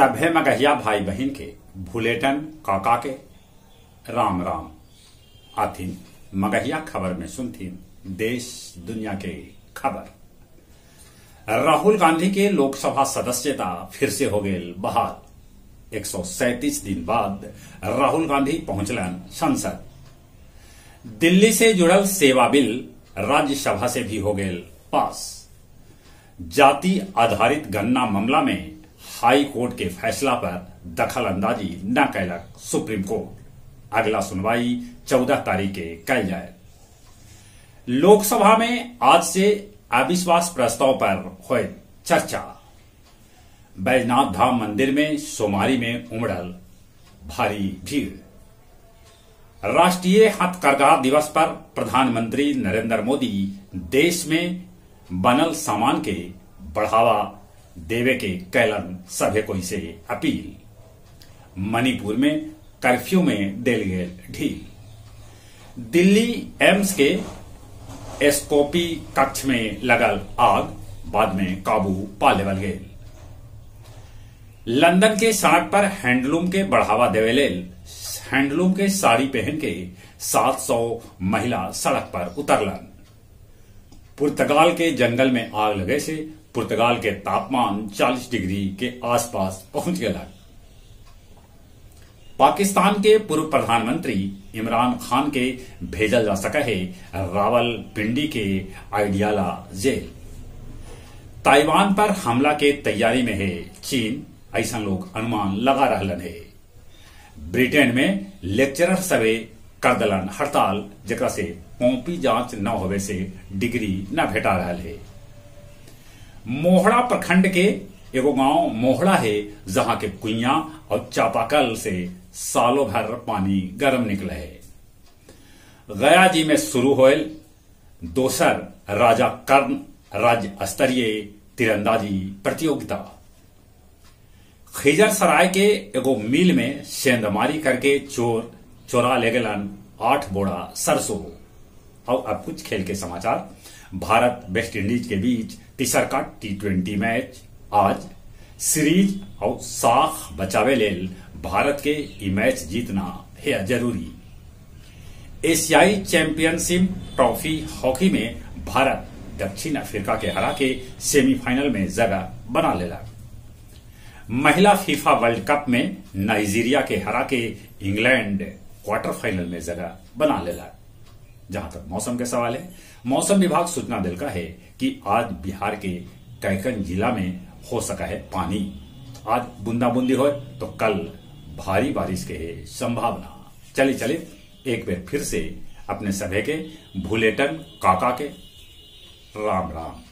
सभे मगहिया भाई बहिन के भुलेटन काका के राम राम। आथिन मगहिया खबर में सुनथिन देश दुनिया के खबर। राहुल गांधी के लोकसभा सदस्यता फिर से हो गेल बहाल। 137 दिन बाद राहुल गांधी पहुंचलन संसद। दिल्ली से जुड़ल सेवा बिल राज्यसभा से भी हो गेल पास। जाति आधारित गणना मामला में हाई कोर्ट के फैसला पर दखल अंदाजी न कैलक सुप्रीम कोर्ट। अगला सुनवाई 14 तारीख के कैल जाए। लोकसभा में आज से अविश्वास प्रस्ताव पर हुए चर्चा। बैजनाथ धाम मंदिर में सोमवारी में उमड़ल भारी भीड़। राष्ट्रीय हथकरघा दिवस पर प्रधानमंत्री नरेंद्र मोदी देश में बनल सामान के बढ़ावा देवे के कैलन सभे कोई से अपील। मणिपुर में कर्फ्यू में देल गेल ढील। दिल्ली एम्स के एस्कोपी कक्ष में लगल आग, बाद में काबू पा लेवल गेल। लंदन के सड़क पर हैंडलूम के बढ़ावा देवे लेल हैंडलूम के साड़ी पहन के 700 महिला सड़क पर उतरलन। पुर्तगाल के जंगल में आग लगे से पुर्तगाल के तापमान 40 डिग्री के आसपास पहुंच गया। पाकिस्तान के पूर्व प्रधानमंत्री इमरान खान के भेजल जा सका है रावलपिंडी के आइडियाला जेल। ताइवान पर हमला के तैयारी में है चीन, ऐसा लोग अनुमान लगा रहलन है। ब्रिटेन में लेक्चरर सवे कर दलन हड़ताल, जेकरा से कॉपी जांच न होवे से डिग्री न भेटा रहा है। मोहड़ा प्रखंड के एगो गांव मोहड़ा है, जहां के कुइया और चापाकल से सालों भर पानी गर्म निकले है। गया जी में शुरू होयल दोसर राजा कर्ण राज्य स्तरीय तीरंदाजी प्रतियोगिता। खिजरसराय के एगो मिल में सेंधमारी करके चोर चोरा ले गलन 8 बोरा सरसों। और अब कुछ खेल के समाचार। भारत वेस्ट इंडीज के बीच तीसर का T20 match आज। सीरीज और साख बचावे लेल भारत के ई मैच जीतना है जरूरी। एशियाई चैंपियनशिप ट्रॉफी हॉकी में भारत दक्षिण अफ्रीका के हरा के सेमीफाइनल में जगह बना लेला। महिला फीफा वर्ल्ड कप में नाइजीरिया के हरा के इंग्लैंड क्वार्टर फाइनल में जगह बना लेला। जहां तक मौसम के सवाल है, मौसम विभाग सूचना दिलका है कि आज बिहार के कैकन जिला में हो सका है पानी। आज बूंदाबूंदी हो तो कल भारी बारिश के है संभावना। चले चले एक बार फिर से अपने सभे के भुलेटन काका के राम राम।